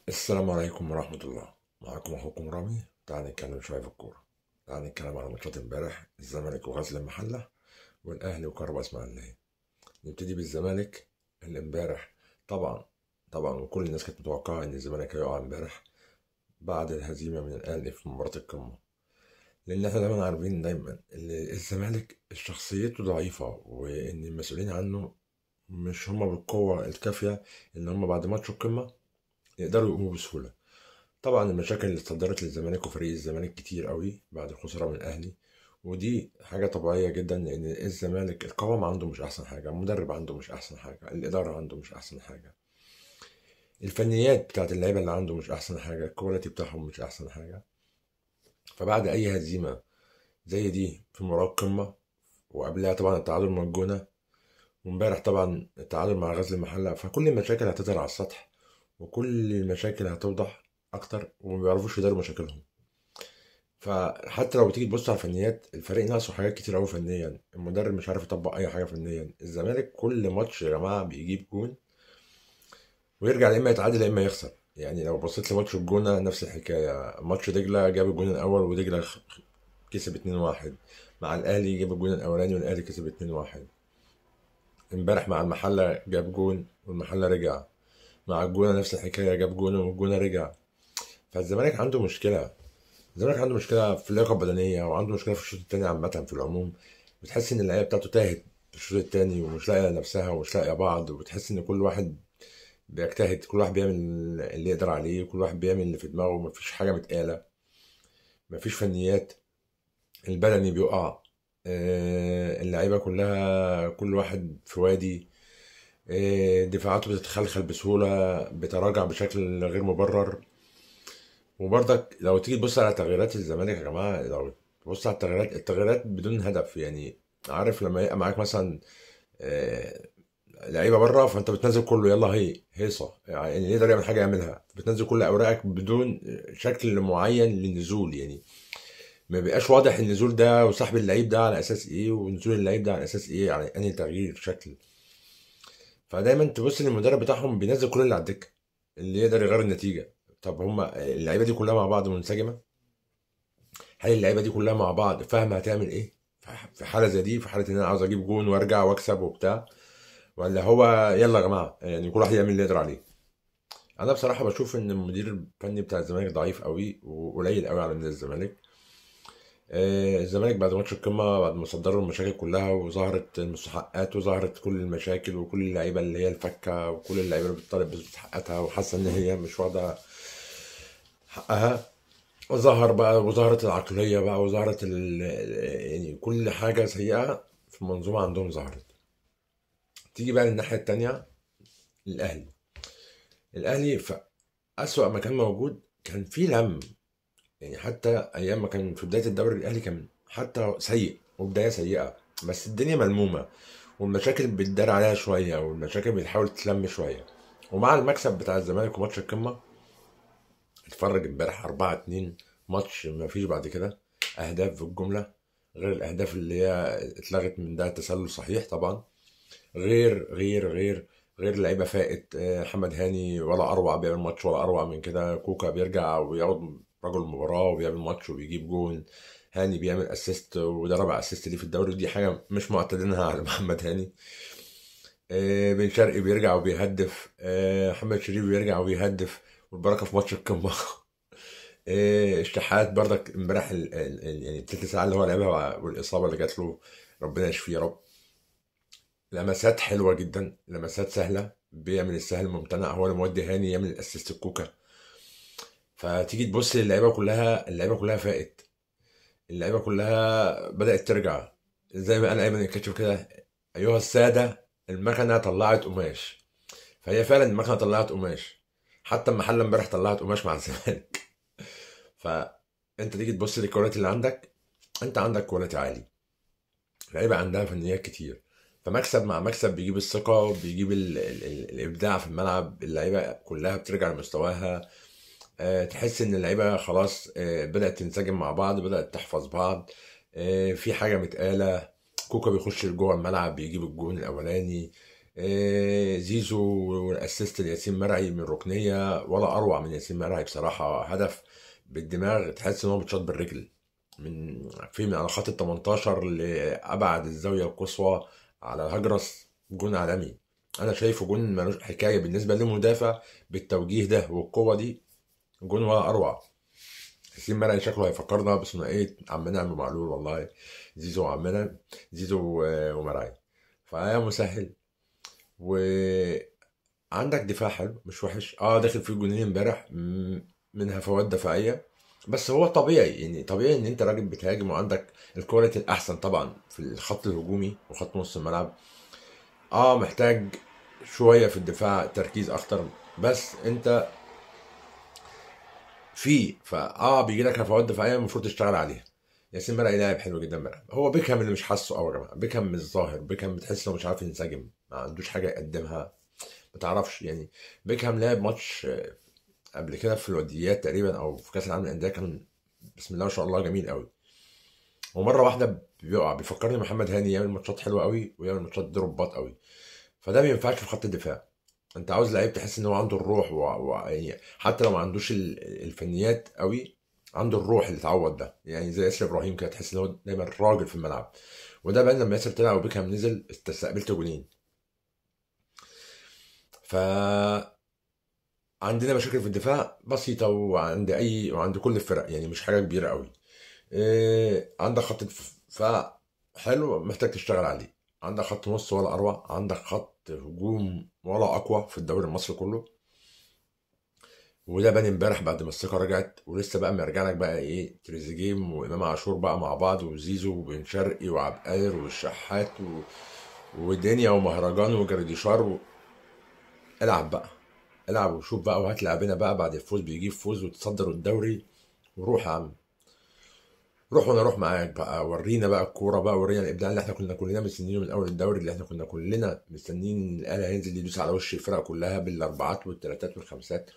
السلام عليكم ورحمة الله. معاكم أخوكم رامي. تعال نتكلم شوية في الكورة. تعال نتكلم على ماتشات امبارح، الزمالك وغزل المحلة والأهلي وكهرباء إسماعيلية. نبتدي بالزمالك اللي امبارح طبعا وكل الناس كانت متوقعة إن الزمالك هيقع امبارح بعد الهزيمة من الأهلي في مباراة القمة، لأن احنا دايما عارفين دايما إن الزمالك شخصيته ضعيفة وإن المسؤولين عنه مش هما بالقوة الكافية إن هما بعد ماتش القمة يقدروا يقوموا بسهولة. طبعا المشاكل اللي اتصدرت للزمالك وفريق الزمالك كتير قوي بعد الخسارة من الأهلي، ودي حاجة طبيعية جدا لأن الزمالك القوام عنده مش أحسن حاجة، المدرب عنده مش أحسن حاجة، الإدارة عنده مش أحسن حاجة، الفنيات بتاعت اللعيبة اللي عنده مش أحسن حاجة، ال quality بتاعهم مش أحسن حاجة. فبعد أي هزيمة زي دي في مباراة القمة، وقبلها طبعا التعادل مع الجونة، وامبارح طبعا التعادل مع غزل المحلة، فكل المشاكل هتظهر على السطح وكل المشاكل هتوضح اكتر، وما بيعرفوش يداروا مشاكلهم. فحتى لو تيجي تبص على الفنيات، الفريق ناقصه حاجات كتير قوي فنيا، المدرب مش عارف يطبق اي حاجة فنيا. الزمالك كل ماتش يا جماعة بيجيب جون ويرجع يا اما يتعادل يا اما يخسر. يعني لو بصيت لماتش الجونه نفس الحكاية، ماتش دجله جاب الجون الاول ودجله كسب 2-1، مع الاهلي جاب الجون الاولاني والاهلي كسب 2-1، امبارح مع المحلة جاب جون والمحله رجع، مع الجونه نفس الحكاية جاب جون والجونه رجع. فالزمالك عنده مشكلة، الزمالك عنده مشكلة في اللياقة البدنية، وعنده مشكلة في الشوط الثاني عامة في العموم. بتحس ان اللعيبة بتاعته تاهت في الشوط الثاني ومش لاقيه نفسها ومش لاقيه بعض، وبتحس ان كل واحد بيجتهد، كل واحد بيعمل اللي يقدر عليه، كل واحد بيعمل اللي في دماغه، مفيش حاجة متقاله، مفيش فنيات، البدني بيقع، اللعيبة كلها كل واحد في وادي، دفاعاته بتتخلخل بسهولة، بتراجع بشكل غير مبرر. وبرضك لو تيجي تبص على تغييرات الزمالك يا جماعة، لو تبص على التغييرات، التغييرات بدون هدف. يعني عارف لما يبقى معاك مثلا لعيبة بره، فانت بتنزل كله يلا هي هيصه، يعني اللي يقدر يعمل حاجة يعملها، بتنزل كل اوراقك بدون شكل معين للنزول. يعني ما بيبقاش واضح النزول ده وسحب اللعيب ده على اساس ايه، ونزول اللعيب ده على اساس ايه، على انهي تغيير شكل. فدايما تبص للمدرب بتاعهم بينزل كل اللي على الدكة اللي يقدر يغير النتيجة. طب هما اللعيبة دي كلها مع بعض منسجمه؟ هل اللعيبة دي كلها مع بعض فاهمه هتعمل ايه في حاله زي دي، في حاله ان انا عاوز اجيب جون وارجع واكسب وبتاع، ولا هو يلا يا جماعة يعني كل واحد يعمل اللي يقدر عليه؟ انا بصراحة بشوف ان المدير الفني بتاع الزمالك ضعيف قوي وقليل قوي على نادي الزمالك. الزمالك بعد ماتش القمه، بعد ما صدروا المشاكل كلها وظهرت المستحقات وظهرت كل المشاكل وكل اللعيبة اللي هي الفكه وكل اللعيبة اللي بتطالب بمستحقاتها وحاسه ان هي مش واخده حقها، وظهر بقى وظهرت العقلية بقى وظهرت يعني كل حاجة سيئه في المنظومة عندهم ظهرت. تيجي بقى للناحيه الثانية، الاهلي. الاهلي في اسوأ مكان موجود كان فيه لم، يعني حتى ايام ما كان في بداية الدوري الاهلي كان حتى سيء وبداية سيئه، بس الدنيا ملمومه والمشاكل بتدار عليها شوية والمشاكل بتحاول تتلم شوية. ومع المكسب بتاع الزمالك وماتش القمه، اتفرج امبارح 4-2، ماتش ما فيش بعد كده اهداف في الجملة غير الاهداف اللي هي اتلغت من ده تسلل صحيح طبعا، غير غير غير غير لعيبة فائت، محمد هاني ولا اروع بيعمل ماتش ولا اروع من كده، كوكا بيرجع وياخد رجل المباراة وبيعمل ماتش وبيجيب جون، هاني بيعمل assist وده رابع assist ليه في الدوري، ودي حاجة مش معتادينها على محمد هاني. بن شرقي بيرجع وبيهدف، محمد شريف بيرجع وبيهدف، والبركة في ماتش القمه. الشحات برضك امبارح يعني التلت ساعة اللي هو لعبها والاصابه اللي جات له ربنا يشفيه يا رب. لمسات حلوة جدا، لمسات سهلة، بيعمل السهل الممتنع، هو اللي مودي هاني يعمل ال assist الكوكا. فتيجي تبص للعيبة كلها، اللعيبة كلها فائت، اللعيبة كلها بدات ترجع زي ما قال ايمن الكاتب كده، ايها السادة المكنه طلعت قماش. فهي فعلا المكنه طلعت قماش، حتى المحلة امبارح طلعت قماش مع الزمالك. فانت تيجي تبص لل quality اللي عندك، انت عندك quality عالي، لعيبة عندها فنيات كتير، فمكسب مع مكسب بيجيب الثقة، بيجيب ال ال ال الابداع في الملعب، اللعيبة كلها بترجع لمستواها. تحس ان اللعيبة خلاص بدات تنسجم مع بعض، بدات تحفظ بعض، في حاجة متقاله. كوكا بيخش جوه الملعب بيجيب الجون الاولاني، زيزو وال assist لياسين مرعي من ركنيه، ولا اروع من ياسين مرعي بصراحة، هدف بالدماغ تحس ان هو بيتشاط بالرجل من على خط ال 18 لابعد الزاوية القصوى على هجرس. جون عالمي، انا شايفه جون ملوش حكاية بالنسبة للمدافع بالتوجيه ده والقوه دي، جون ولا اروع. ياسين مرعي شكله هيفكرنا بثنائيه عمنا عم معلول، والله زيزو وعمنا زيزو ومرعي، فيا مسهل. وعندك دفاع حلو مش وحش، داخل فيه جونين امبارح من هفوات دفاعية، بس هو طبيعي، يعني طبيعي ان انت راجل بتهاجم وعندك ال quality الاحسن طبعا في الخط الهجومي وخط نص الملعب. محتاج شوية في الدفاع تركيز اكتر، بس انت في بيجي لك هفوات دفاعية المفروض تشتغل عليها. ياسين مرعي لاعب حلو جدا امبارح، هو بيكهام اللي مش حاسه قوي يا جماعة، بيكهام مش ظاهر، بيكهام بتحس انه مش عارف ينسجم، ما عندوش حاجة يقدمها، ما تعرفش. يعني بيكهام لعب ماتش قبل كده في الوديات تقريبا او في كاس العالم للاندية، كان بسم الله ما شاء الله جميل قوي، ومرة واحدة بيقع. بيفكرني محمد هاني، يعمل ماتشات حلوة قوي ويعمل ماتشات دروبات قوي، فده ما ينفعش في خط الدفاع. انت عاوز لعيب تحس ان هو عنده الروح يعني حتى لو ما عندوش الفنيات قوي، عنده الروح اللي تعوض ده، يعني زي ياسر ابراهيم كده، تحس ان هو دايما راجل في الملعب. وده بان لما ياسر طلع وبيكهام نزل استقبلت جونين. ف عندنا مشاكل في الدفاع بسيطة، وعند اي وعند كل الفرق، يعني مش حاجة كبيرة قوي. عندك خط دفاع حلو محتاج تشتغل عليه، عندك خط نص ولا اروع، عندك خط هجوم ولا اقوى في الدوري المصري كله، وده بان امبارح بعد ما الثقة رجعت. ولسه بقى ما يرجع لك بقى ايه، تريزيجيه وامام عاشور بقى مع بعض، وزيزو وبن شرقي وعبد القادر والشحات ودنيا ومهرجان وجرديشار العب بقى، العب وشوف بقى، وهات لاعبنا بقى بعد الفوز بيجيب فوز وتصدروا الدوري، وروح يا عم روح وانا اروح معاك بقى، ورينا بقى الكورة بقى، ورينا الابداع اللي احنا كنا كلنا مستنيينه من اول الدوري، اللي احنا كنا كلنا مستنيين الاهلي هينزل يدوس على وش الفرق كلها بالاربعات والثلاثات والخمسات،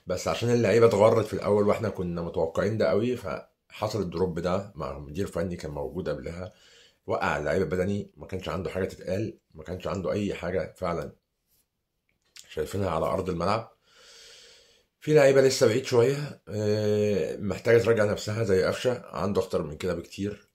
بس عشان اللعيبة اتغرت في الاول واحنا كنا متوقعين ده قوي، فحصل ال drop ده مع مدير فني كان موجود قبلها، وقع اللعيبة بدني، ما كانش عنده حاجة تتقال، ما كانش عنده اي حاجة فعلا شايفينها على ارض الملعب. في لعيبة لسه بعيد شوية، محتاجه تراجع نفسها زي قفشه، عنده اكتر من كده بكتير.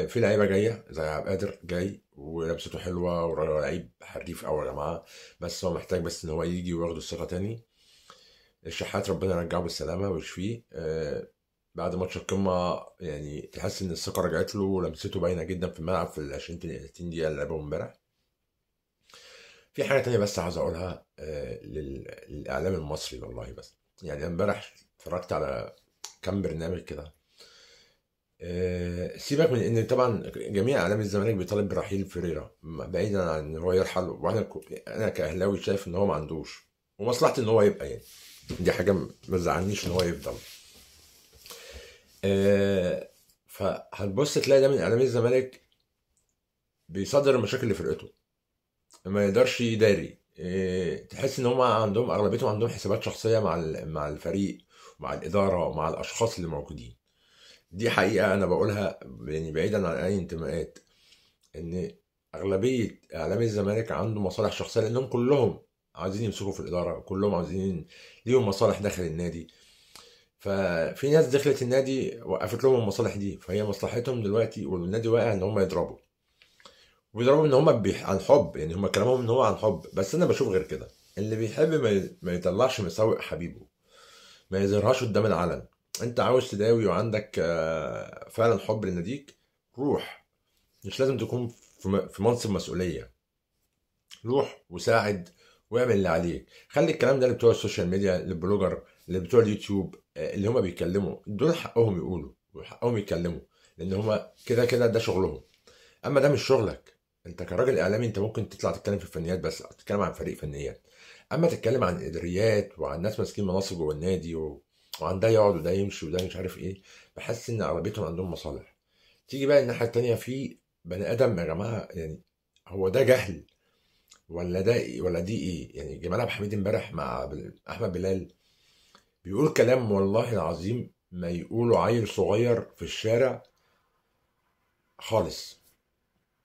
في لعيبة جاية زي عبد القادر جاي ولمسته حلوة ولعيب حريف قوي يا جماعة، بس هو محتاج بس ان هو يجي وياخد الثقة تاني. الشحات ربنا يرجعه بالسلامة ويشفيه. بعد ماتش القمه يعني تحس ان الثقة رجعت له ولمسته باينة جدا في الملعب في ال 20 30 دقيقة اللي لعبهم امبارح. في حاجة تانية بس عاوز اقولها للاعلام المصري والله، بس يعني امبارح اتفرجت على كام برنامج كده. سيبك من ان طبعا جميع اعلام الزمالك بيطالب برحيل فيريرا، بعيدا عن ان هو يرحل، وانا كاهلاوي شايف ان هو ما عندوش ومصلحتي ان هو يبقى، يعني دي حاجة ما تزعلنيش ان هو يفضل. فهتبص تلاقي ده من اعلام الزمالك بيصدر المشاكل لفرقته، ما يقدرش يداري. تحس ان هم عندهم اغلبيتهم عندهم حسابات شخصية مع الفريق ومع الادارة ومع الاشخاص اللي موجودين. دي حقيقة انا بقولها يعني بعيدا عن اي انتماءات، ان اغلبية اعلام الزمالك عنده مصالح شخصية، لانهم كلهم عايزين يمسكوا في الادارة، كلهم عايزين ليهم مصالح داخل النادي. ففي ناس دخلت النادي وقفت لهم المصالح دي، فهي مصلحتهم دلوقتي والنادي واقع ان هم يضربوا، وبيضربوا ان هم عن حب، يعني هم كلامهم ان هو عن حب، بس انا بشوف غير كده. اللي بيحب ما يطلعش مساوئ حبيبه، ما يظهرهاش قدام العلن. انت عاوز تداوي وعندك فعلا حب لناديك، روح، مش لازم تكون في منصب مسؤولية، روح وساعد واعمل اللي عليك. خلي الكلام ده اللي بتوع ال social media، لل blogger، اللي بتوع اليوتيوب، اللي هما بيتكلموا دول حقهم يقولوا وحقهم يتكلموا، لان هما كده كده ده شغلهم. اما ده مش شغلك انت كراجل اعلامي. انت ممكن تطلع تتكلم في الفنيات بس، أو تتكلم عن فريق فنيات، اما تتكلم عن اداريات وعن ناس ماسكين مناصب جوه النادي وعن ده يقعد وده يمشي وده مش عارف ايه، بحس ان اغلبيتهم عندهم مصالح. تيجي بقى الناحية التانية، في بني ادم يا جماعة، يعني هو ده جهل ولا ده إيه ولا دي ايه؟ يعني جمال عبد الحميد امبارح مع احمد بلال بيقول كلام والله العظيم ما يقوله عيل صغير في الشارع خالص.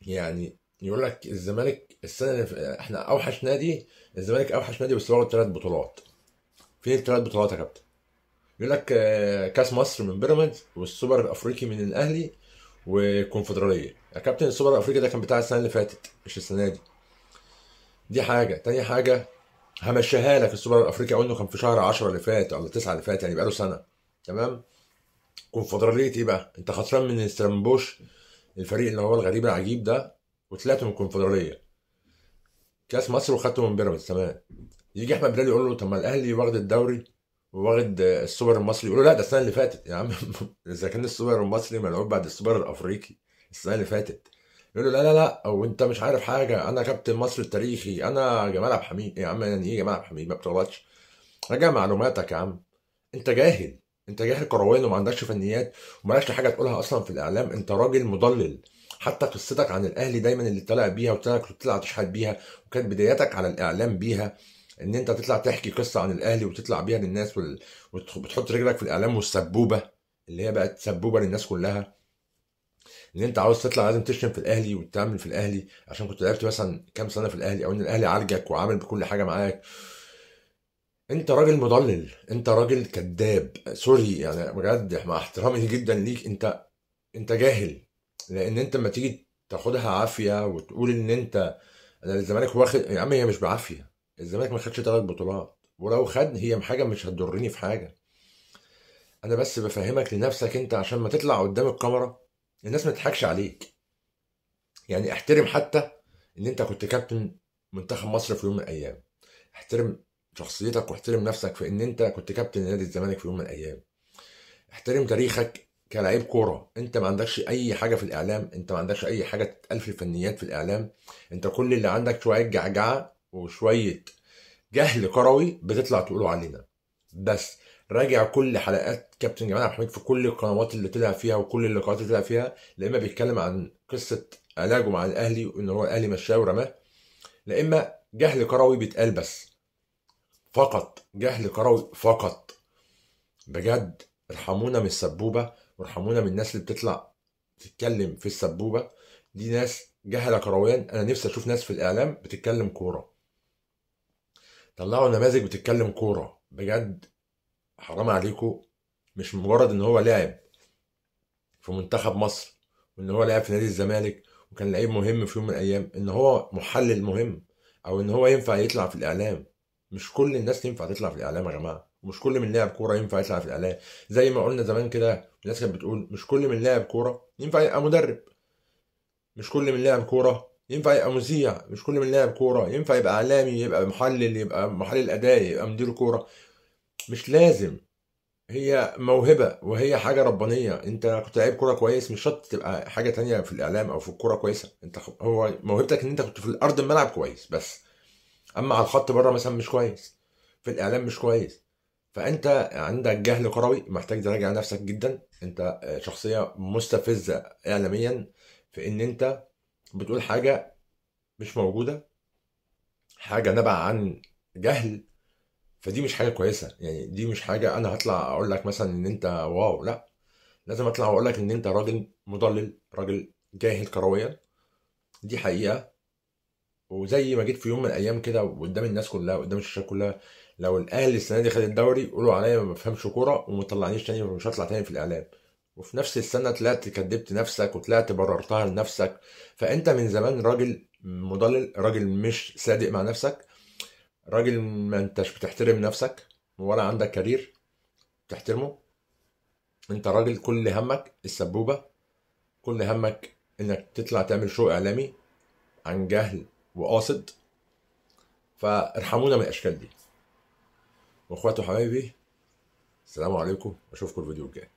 يعني يقول لك الزمالك السنة اللي احنا اوحش نادي، الزمالك اوحش نادي بس واخد 3 بطولات. فين ال3 بطولات يا كابتن؟ يقول لك كاس مصر من بيراميدز، والسوبر الافريقي من الاهلي، والكونفدراليه. يا كابتن السوبر الافريقي ده كان بتاع السنة اللي فاتت مش السنة دي. دي حاجة. تاني حاجة همشيها لك، السوبر الافريقي او انه كان في شهر 10 اللي فات ولا 9 اللي فات، يعني بقاله سنة. تمام. كونفدراليه ايه بقى؟ انت خسران من سترامبوش الفريق اللي هو الغريب العجيب ده، وطلعت من الكونفدراليه. كاس مصر وخدته من بيراميدز. تمام. يجي احمد بلال يقول له طب ما الاهلي واخد الدوري وواخد السوبر المصري، يقول له لا ده السنة اللي فاتت يا عم. اذا كان السوبر المصري ملعوب بعد السوبر الافريقي السنة اللي فاتت. يقول له لا لا لا، او انت مش عارف حاجة، انا كابتن مصر التاريخي، انا جمال عبد الحميد. يا عم يعني ايه جمال عبد الحميد؟ ما بتغلطش، راجع معلوماتك يا عم. انت جاهل، انت جاهل كرويا وما عندكش فنيات ومالكش حاجة تقولها اصلا في الاعلام. انت راجل مضلل. حتى قصتك عن الاهلي دايما اللي طالع بيها وتطلع تشحت بيها، وكانت بداياتك على الاعلام بيها ان انت تطلع تحكي قصة عن الاهلي وتطلع بيها للناس وبتحط رجلك في الاعلام، والسبوبه اللي هي بقت سبوبه للناس كلها، ان انت عاوز تطلع لازم تشتم في الاهلي وتعمل في الاهلي عشان كنت لعبت مثلا كام سنة في الاهلي، او ان الاهلي عالجك وعامل بكل حاجة معاك. انت راجل مضلل، انت راجل كذاب، sorry يعني بجد مع احترامي جدا ليك، انت جاهل. لان انت لما تيجي تاخدها عافية وتقول ان انت انا الزمالك واخد، يا عم هي مش بعافية، الزمالك ما خدش 3 بطولات، ولو خد هي حاجة مش هتضرني في حاجة. انا بس بفهمك لنفسك انت عشان ما تطلع قدام الكاميرا الناس ما تضحكش عليك. يعني احترم حتى ان انت كنت كابتن منتخب مصر في يوم من الايام، احترم شخصيتك واحترم نفسك في ان انت كنت كابتن نادي الزمالك في يوم من الايام، احترم تاريخك كلاعب كورة. انت ما عندكش اي حاجة في الاعلام، انت ما عندكش اي حاجة تتقال في الفنيات في الاعلام، انت كل اللي عندك شوية جعجعه وشوية جهل كروي بتطلع تقوله علينا. بس راجع كل حلقات كابتن جمال عبد الحميد في كل القنوات اللي طلع فيها وكل اللقاءات اللي طلع فيها، لا اما بيتكلم عن قصة علاجه مع الاهلي وان هو الاهلي مشاه ورماه، لا اما جهل كروي بيتقال بس، فقط جهل كروي فقط. بجد ارحمونا من السبوبه، وارحمونا من الناس اللي بتطلع تتكلم في السبوبه دي، ناس جهله كرويا. انا نفسي اشوف ناس في الاعلام بتتكلم كورة، طلعوا نماذج بتتكلم كورة بجد. حرام عليكم، مش مجرد ان هو لاعب في منتخب مصر وان هو لاعب في نادي الزمالك وكان لعيب مهم في يوم من الايام ان هو محلل مهم او ان هو ينفع يطلع في الاعلام. مش كل الناس ينفع تطلع في الاعلام يا جماعة، ومش كل من لاعب كورة ينفع يطلع في الاعلام. زي ما قلنا زمان كده الناس كانت بتقول مش كل من لاعب كورة ينفع يبقى مدرب، مش كل من لاعب كورة ينفع يبقى مذيع، مش كل من لاعب كورة ينفع يبقى اعلامي، يبقى محلل، يبقى محلل اداء، يبقى مدير كورة. مش لازم، هي موهبة وهي حاجة ربانية. انت كنت لعيب كورة كويس مش شرط تبقى حاجة تانية في الاعلام او في الكورة كويسة. انت هو موهبتك ان انت كنت في الارض الملعب كويس بس، اما على الخط بره مثلا مش كويس، في الاعلام مش كويس. فانت عندك جهل كروي محتاج تراجع نفسك جدا. انت شخصية مستفزة اعلاميا في ان انت بتقول حاجة مش موجودة، حاجة نبع عن جهل، فدي مش حاجة كويسة. يعني دي مش حاجة انا هطلع اقول لك مثلا ان انت واو، لا، لازم اطلع واقول لك ان انت راجل مضلل، راجل جاهل كرويا، دي حقيقة. وزي ما جيت في يوم من الايام كده وقدام الناس كلها وقدام الشاشة كلها، لو الاهلي السنة دي خد الدوري قولوا عليا ما بفهمش كورة وما تطلعنيش تاني ومش هطلع تاني في الاعلام. وفي نفس السنة طلعت كدبت نفسك وطلعت بررتها لنفسك. فانت من زمان راجل مضلل، راجل مش صادق مع نفسك، راجل ما انتش بتحترم نفسك ولا عندك career تحترمه. انت راجل كل همك السبوبه، كل همك انك تطلع تعمل show اعلامي عن جهل وقاصد. فارحمونا من الاشكال دي. واخواتي وحبايبي، السلام عليكم، واشوفكم الفيديو الجاي.